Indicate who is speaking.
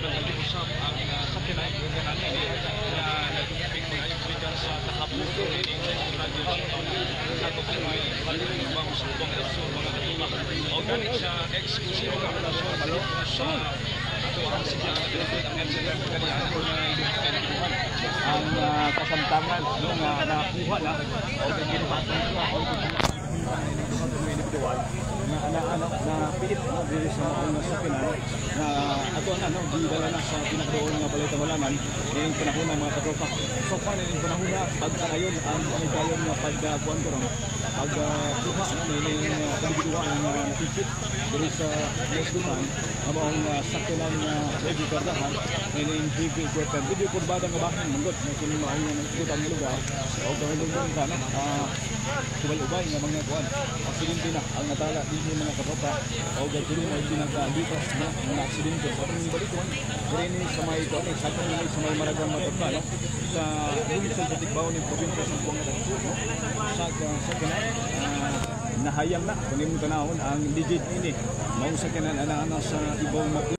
Speaker 1: Nag-usap ang sakyanan na nagpipig mga sa takapon sa may bang subong mga katropa. O ganit sa eksklusibo nga relasyon sa ato ang siya ang MCF ang kasamtangan, no, nga nakuha na o ginuhatan siya o individual nga ana ano na pilit, no, diri sa maong sakyanan na ato na, no, gidala na sa pinakaduol nga balay kamalaman ning panahon ng mga katropa. So far ning panahon na pagkaayon ang panigayon nga pagkuan karon pagkuha, no, ning individual nga napikit diri sa nasgutan nga maong sakyanan nga heavy kargahan ning heavy equipment. Video kurbada nga bahin manggod na kini maong nasgutan nga lugar o kahulungan ka, no, subay-ubay nga mga kuan aksidente na ang natala dinhi, mga katropa, o kini mo pinaka-likas, no, mga aksidente sa atong balikon diri sa may kuan sa atong sa may Maragang Matropa, no, sa lungsod sa Tigbao ni probinsya sa Zamboanga del Sur, no, sa sakyanan nahayang na kung imong tanawon ang legit ini maong sakyanan ana-ana sa ibong.